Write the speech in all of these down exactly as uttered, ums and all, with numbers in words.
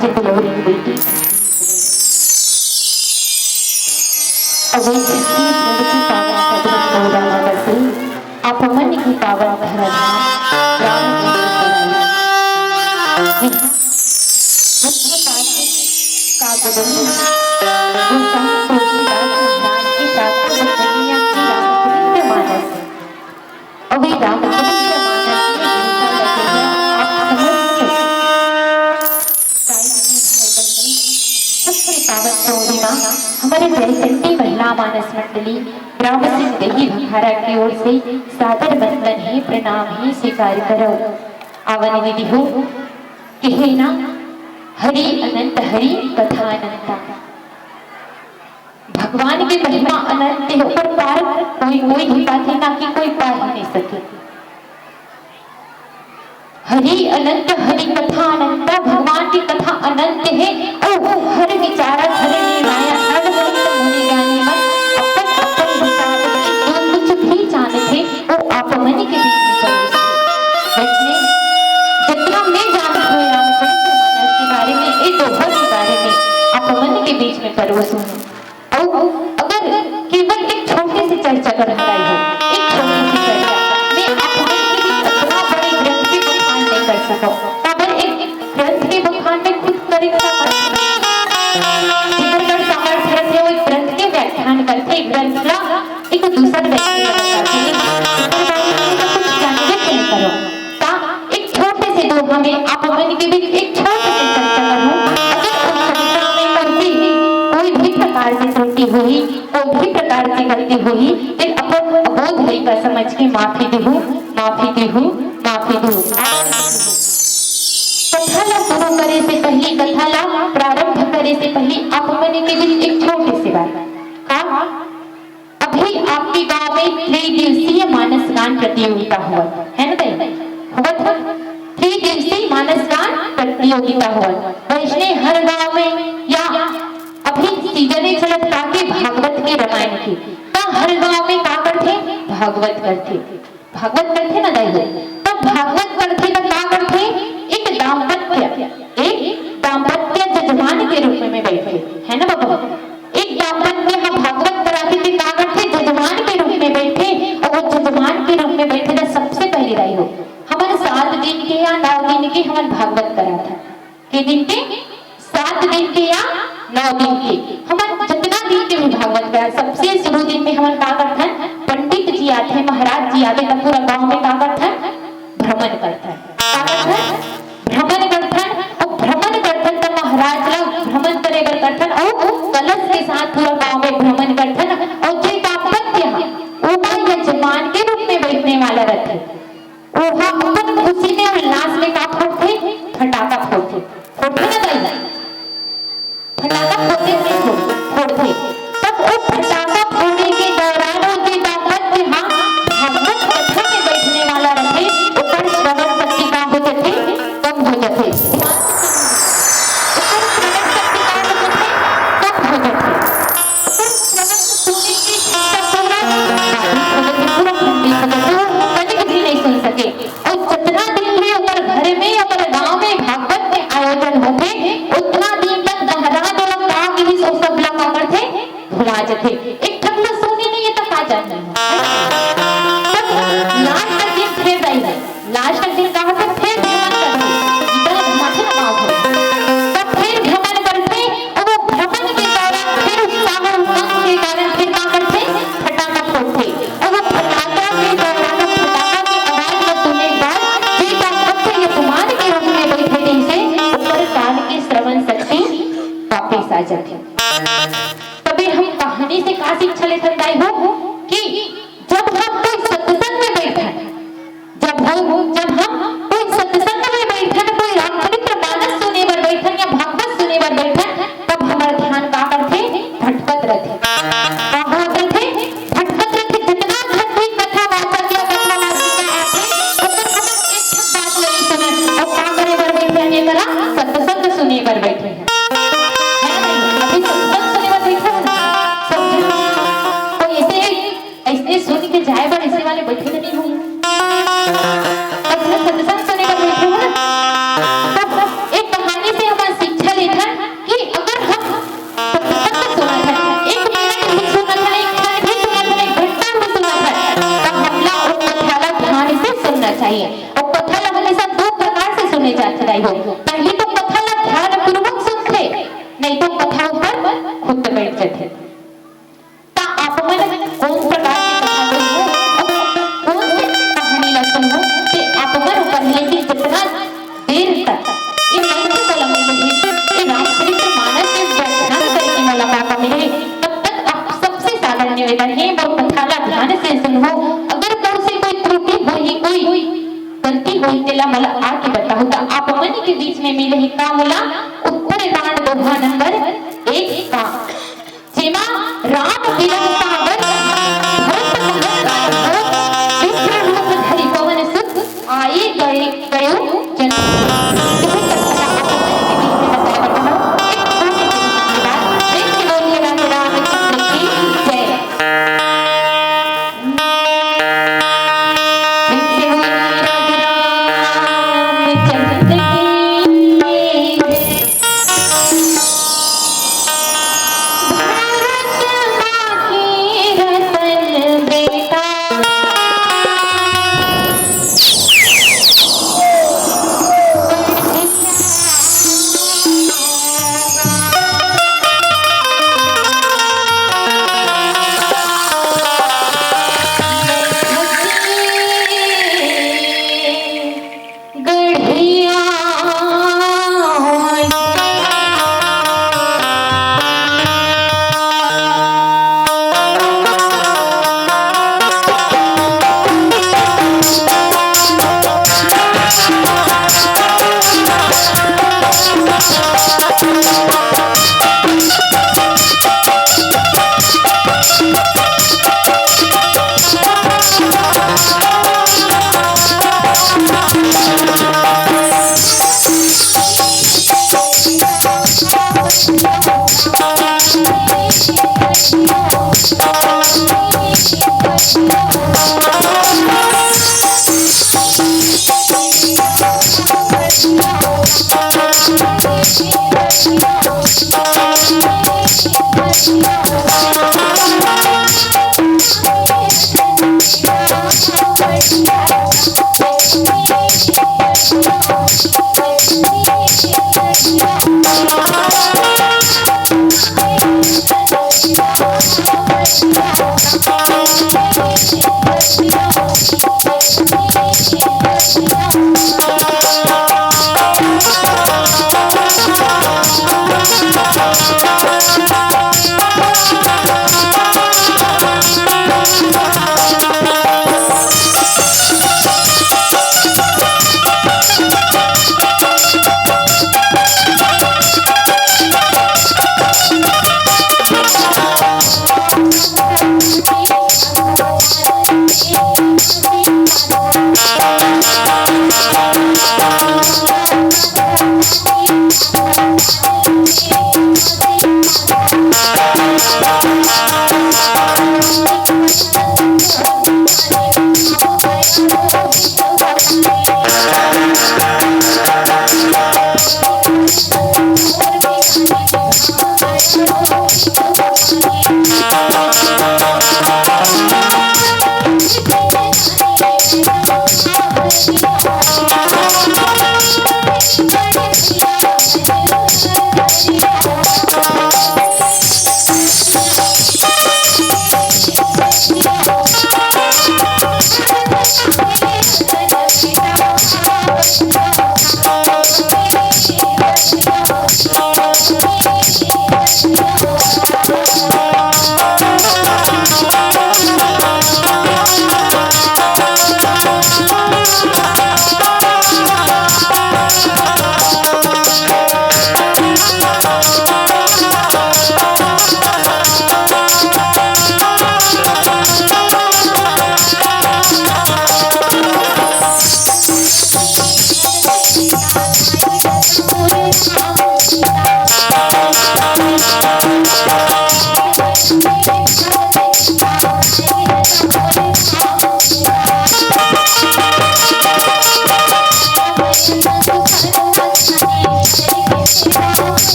चितलौरी बेटी। अवै छत्तीसगढ़ के पावन पद में गौरा नगर से आप मन के पावन धरा धाम राम मंदिर पर आई। यहाँ बुद्ध काल के कागदनी गोस्वामी तुलसीदास महाराज के प्रातः वंदनीय श्री रामचरित मानस है। अभी रामचरित मानस में जैसा लगेगा, आप समझ सकते हैं। गायत्री भजन में सबसे पावन पौड़ीमा हमारे जयचंडी महिला मानस मंडली ग्राम सिंह देही भखारा की ओर से सादर वंदन है, प्रणाम है, स्वीकार करो। आवन विधि हो, कहे ना, हरि अनंत हरि कथा अनंता। भगवान के महिमा अनंत है, ओकर पार कोई, कोई भी पाथे ना कि कोई पार ही नहीं सके। हरि अनंत हरि कथा अनंता, भगवान की कथा अनंत है। ओ हर विचारक, हर निर्णायक, हर संत मुनि ज्ञानी मन अपन अपन हिसाब से जो कुछ भी जानथे, वो आप मन के बीच में परोसथे। वैसने जितना मैं जानत हूँ रामचरित मानस के बारे में, ये दोहा के बारे में, आप मन के बीच में परोसूँ। अउ अगर केवल एक छोटे से चर्चा कर हटाई हो, एक छोटी सी चर्चा, मैं आप मन के बीच अतना बड़े ग्रंथ के बखान नहीं कर सकूँ। काबर एक ग्रंथ के बखान में खुद करे का सामर्थ्य नहीं है। जेकर कर सामर्थ्य रथे, वो एक ग्रंथ के व्याख्यान करथे, एक ग्रंथ ला एक दूसर व्यक्ति ला बताथे, एक दूसर बारे में तो कुछ जानबे नहीं करो। ता एक छोटे से दोहा में आप मन के बीच एक छोटे से चर्चा करूँ। अगर उस चर्चा में कोई भी, कोई भी प्रकार से त्रुटि होही, कोई भी प्रकार से गलती होही, फिर अपन अबोध लइका समझ के माफी देहू, माफी देहू, माफी देहू। कथा ला शुरू करे से पहले, कथा ला प्रारंभ करे से पहले आप मन के बीच एक छोटे से बात। का अभी आपके गांव में त्रिदिवसीय मानस गान प्रतियोगिता होवत है ना दाई? होवत है। त्रिदिवसीय मानस गान प्रतियोगिता होवत। वैसने हर गांव में या अभी सीजन ही चलत का के भागवत के, रामायण के, त हर गांव में का करथे? भागवत करथे। भागवत करथे ना दाई हो, त भागवत करथे त का करथे? एक दाम्पत्य, एक दाम्पत्य जजमान के रूप में बैठे, है ना बाबा? एक दाम्पत्य ह भागवत कराथे त का करथे? जजमान के रूप में बैठे। और वो जजमान के रूप में बैठे त सबसे पहले दाई हो, हमन सात दिन के या नौ दिन के हमन भागवत कराथन। के दिन के? सात दिन के या नौ दिन के। हमन जितना दिन के भी भागवत करा, सबसे शुरू दिन में हमन का करथन? पंडित जी आथे, महाराज जी आथे, त पूरा गांव में का करथन? भ्रमण करथन। का करथन? भ्रमण करथन। और भ्रमण करथन त महाराज ला भ्रमण करे बर करथन और कलश के साथ पूरा गांव में भ्रमण करथन। और जे दाम्पत्य ह, ओमा यजमान के रूप में बैठने वाला रथे। ओहा अपन खुशी में, उल्लास में का फोड़थे? फटाका फोड़थे। फोड़थे ना दाई? फटाका फोड़थे कि नहीं फोड़-, फोड़थे। तब वो फटाका फोड़े के दौरान वो जे दाम्पत्य ह भागवत कथा में बैठने वाला रथे, ओकर श्रवण शक्ति का हो जाथे? कम हो जाथे। ओकर श्रवण शक्ति का हो जाथे? कम हो जाथे। ओकर श्रवण सुने के क्षमता पूरा बाधित हो जाथे, पूरा खंडित हो जाथे, वो कनिक भी नहीं सुन सके। अउ जतना दिन भी ओकर घर में, ओकर गांव में भागवत के आयोजन होथे, उतना दिन तक महाराज ओला का कहिस, ओ सब ला का करथे? भुला जथे। एक ठन ला सुने नहीं, ये तो का जानना है? तब लास्ट के दिन फिर जाइए, लास्ट के दिन का होथे? फिर भ्रमण करथे, इधर घुमाथे ना गाँव भर। तब फिर भ्रमण करथे, और वो भ्रमण के दौरान फिर उत्साह उमंग के कारण फिर का करथे? फटाका फोड़थे। और वो फटाका के दौरान, वो फटाका के आवाज ला सुने के बाद जे दाम्पत्य यजमान के रूप में बैठे रहिसे, ओकर कान के श्रवण शक्ति वापिस आ जाथे। तबे हम कहानी से का शिक्षा लेथन दाई हो कि जब हम कोई सत्संग में बैठन, जब हम, जब हम कोई सत्संग में बैठन, कोई रामचरित मानस सुने बर बैठन या भागवत सुने बर बैठन, तब हमर ध्यान का करथे? भटकत रथे। का होत रथे? भटकत रथे। जितना झन भी कथावाचक या कथावाचिका आथे, ओकर हमन एक ठन बात ल नइ सुनन। अउ का करे बर बैठे हन? ये करा सत्संग सुने बर बैठे हन। है ना? अभी सत्संग सुने बर बैठे हन। सब झन कोई जाथे। त आप मन कोन प्रकार के कथा सुनहू अउ कोन से कहानी ला सुनहू, ते आप मन ऊपर ले कि जितना देर तक ये मंच कलम में रही, ये रामचरित मानस के व्याख्यान करे के मौका मिले, तब तक आप सबसे सादर निवेदन हे, मोर कथा ला ध्यान से सुनहू। अगर मोर से कोई त्रुटि होही, कोई गलती होही, तेला मोला आके बताहू। त आप मन के बीच में मिले हे का मोला उत्तरकांड दोहा नंबर एक का, जेमा राम बिलम सागर भरत मगन विप्र रूप धरि पवन सुत आए गए गयो जन। यही कथा आप मन के बीच में बताए बर हूँ। एक छोटे से धन्यवाद। प्रेम से बोलिए राधे राम कृष्ण की जय। प्रेम से बोलिए राधे राम चंद्र की जय। भारत माँ के रतन बेटा। गढ़िया।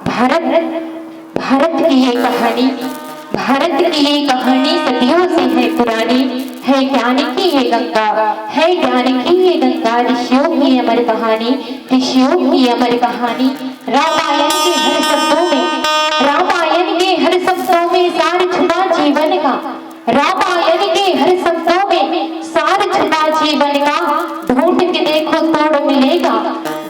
भारत, भारत की ये कहानी, भारत की ये कहानी सदियों से है पुरानी, है ज्ञान की ये गंगा, है ज्ञान की ये गंगा, ऋषियों की अमर कहानी, ऋषियों की अमर कहानी। रामायण के हर शब्दों में, रामायण के हर शब्दों में सार छुपा जीवन का, रामायण के हर शब्दों में सार छुपा जीवन का, ढूंढ के देखो तोड़ मिलेगा,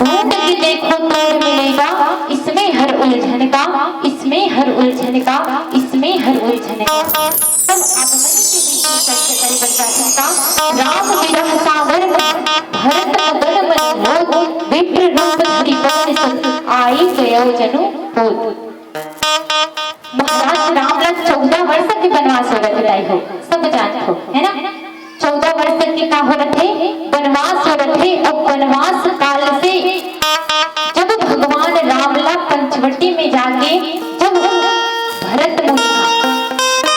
ढूंढ के देखो तोड़ मिलेगा, इसमें हर उलझन का, इसमें हर उलझन का, इसमें हर उलझन का। तब आप मन के बीच में कष्ट कर बचा सकता, राम विरह सागर में भरत मगन मन होत, विप्र रूप धरि पवन सुत, आई गयो जनु होत। महाराज राम ला चौदह वर्ष के वनवास होवत हे, दाई हो, सब जानत हो, है ना? चौदह वर्ष के का होवत हे? वनवास होवत हे। अब वनवास काल से जब भगवान राम ला पंचवटी में जाके, जब भरत मुनि हा,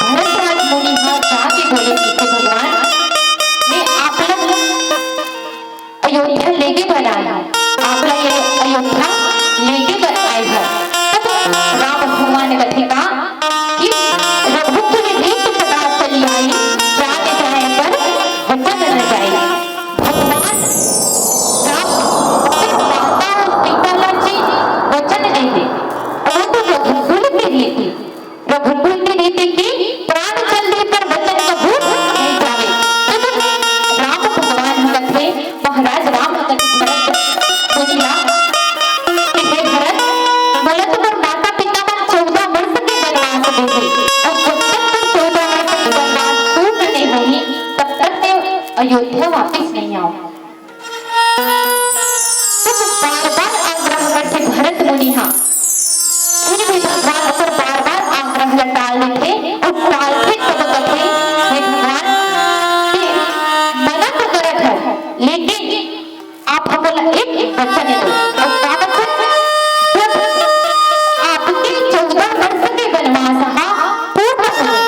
भरत राज मुनि हा जाके बोले कि भगवान, मैं आप ला अयोध्या लेगे बर आए हंव, आप ला ये अयोध्या लेगे बर आए हंव। तब राम भगवान कथे का कि रघुकुल रीत सदा चली आई, प्राण जाए पर वचन न जाए। भगवान राम अपन माता अउ पिता ला जी वचन दे दे, वो तो रघुकुल के रीति। रघुकुल के रीति कि प्राण चल दे पर वचन कभू नहीं जावे। तब राम भगवान ह कथे, महाराज राम ह कथे भरत मुनि ला कि हे भरत, मोला तो मोर माता पिता मन चौदह वर्ष के वनवास दे हे, अउ जब तक तोर चौदह वर्ष के वनवास पूर्ण नहीं होही, तब तक मैं अयोध्या वापिस नहीं आऊं। तब बार-बार आग्रह करथे भरत मुनि हा, फिर भी भगवान ओकर बार-बार आग्रह ला टाल देथे, अउ टालथे तब कथे, "हे भगवान, मैं मना तो करत हंव, लेकिन आप हमन ला एक वचन दो।" अउ का वचन? जब आपके चौदह वर्ष के वनवास हा पूर्ण हो जाही,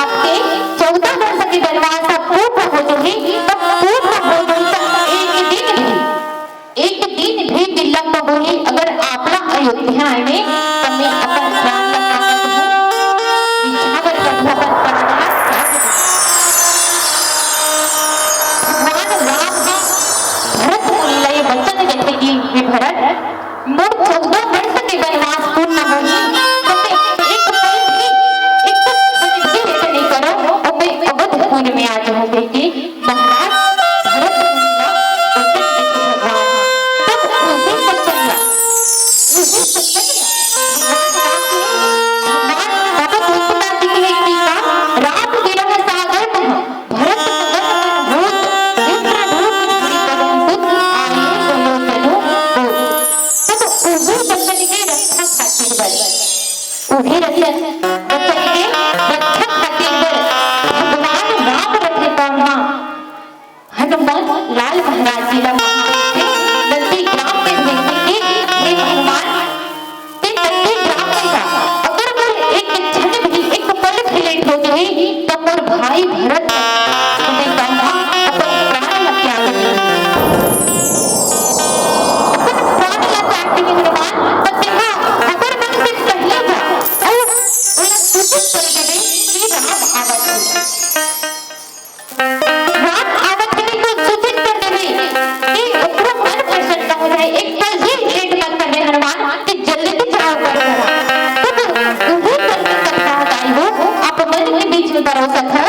आपके चौदह वर्ष के वनवास हा पूर्ण हो जाही, तब पूर्ण हो जाही, तब एक दिन भी, एक दिन भी विलंब होही, अगर आप ला अयोध्या आए में, त मैं अपन प्राण ला काटत हूँ, निछावर करहूँ अपन प्राण ला त्याग दूँ। भगवान राम ह भरत मुनि ला ये वचन देथे कि हे भरत, मोर चौदह वर्ष के वनवास पूर्ण होही, त मैं एक पल भी, एक क्षण भी लेट नहीं करंव, अउ मैं अवधपुर में आ जाहूँ, कहिके महाराज भरत मुनि ला वचन देथे भगवान ह। तब उही वचन ला, उही वचन ला भगवान राम के, भगवान बाबा भूतनाथ जी के एक टीका, "राम विरह सागर महा भरत मगन मन होत, विप्र रूप धरि पवन सुत, आए गयो जनु होत।" तब उही वचन के रक्षा खातिर बर, उही रचन, वचन के रक्षा खातिर बर भगवान राम रथे तौन हा हनुमान लाल महाराज जी ला वहां से नंदीग्राम में भेजे कि हे हनुमान, ते नंदीग्राम में जा, अगर मोर एक क्षण भी, एक पल भी लेट हो जाही, त मोर भाई भरत, मैं कहूंगा, अपन प्राण ला त्याग दे। अपन प्राण ला त्याग दे हनुमान, त तेहा अगर मन से पहले जा, अउ ओला सूचित कर देबे कि राम आवत हे। राम आवत हे तो सूचित कर देबे कि ओकरो मन प्रसन्न हो जाए। एक पल भी लेट मत करबे हनुमान, कि जल्दी जाओ कर करा। तब उही करके सप्ताह दाई हो, आप मन के बीच में परोसत हो।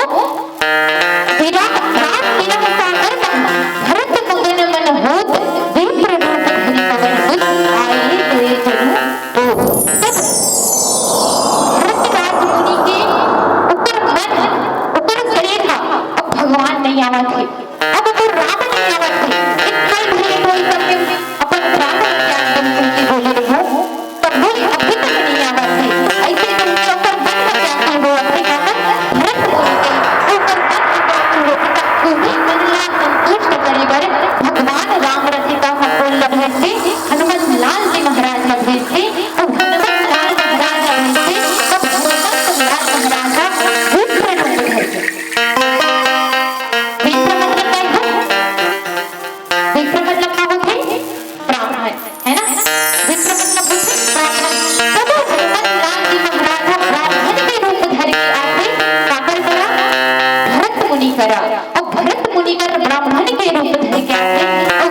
विरह, राम विरह सागर महा, भरत मगन मन होत, विप्र रूप धरि पवन सुत, आए गए जनु होत। तब भरत राज मुनि के ओकर मन, ओकर शरीर हा अब भगवान नइ आवत हे, अब ओकर राम नइ आवत हे। इतना ही भले कोई करके अपन प्राण त्याग दे करके बोले रहो, तब भी अभी तक नइ आवत हे। ऐसे करके ओकर मन में क्या संभव हे, काकर भरत मुनि के ओकर मन में क्या संभव हे, तब उही मन ला संतुष्ट करे बर भगवान राम रचिता ह कोन ला भेजथे, हनुमंत लाल जी महाराज ला भेजथे। अउ हनुमंत लाल महाराज ला भेजथे, तब हनुमंत लाल महाराज ह विप्र रूप धरथे। विप्र मतलब का होथे? विप्र मतलब का होथे? ब्राह्मण, है ना? विप्र मतलब होथे ब्राह्मण। तब हनुमंत लाल जी महाराज ह ब्राह्मण के रूप धर के आथे, काकर करा? भरत मुनि करा। अउ भरत मुनि कर ब्राह्मण के रूप धर के आथे, अउ